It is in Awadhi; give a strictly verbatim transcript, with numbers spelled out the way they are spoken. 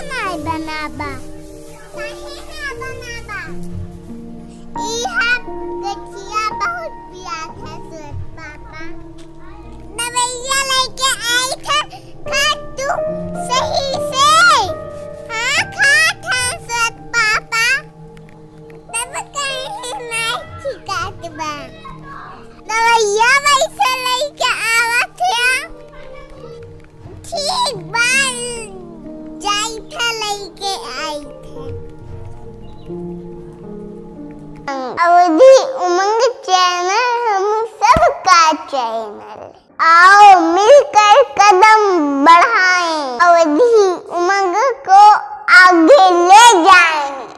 नाय बनाबा। काहे ना बनाबा? ई हम गठिया बहुत पियास है सूरज पापा। दवइया लइके आई था, खा तू सही से। हाँ, खा था सूरज पापा। तब कहीं नाय ठिकात बा। दवइया वैसे लइके आवत है। ठीक बा, जाई था लइके आई था। अवधी उमंग चैनल हम सबका चैनल। आओ मिलकर कदम बढ़ाएं अवधी उमंग को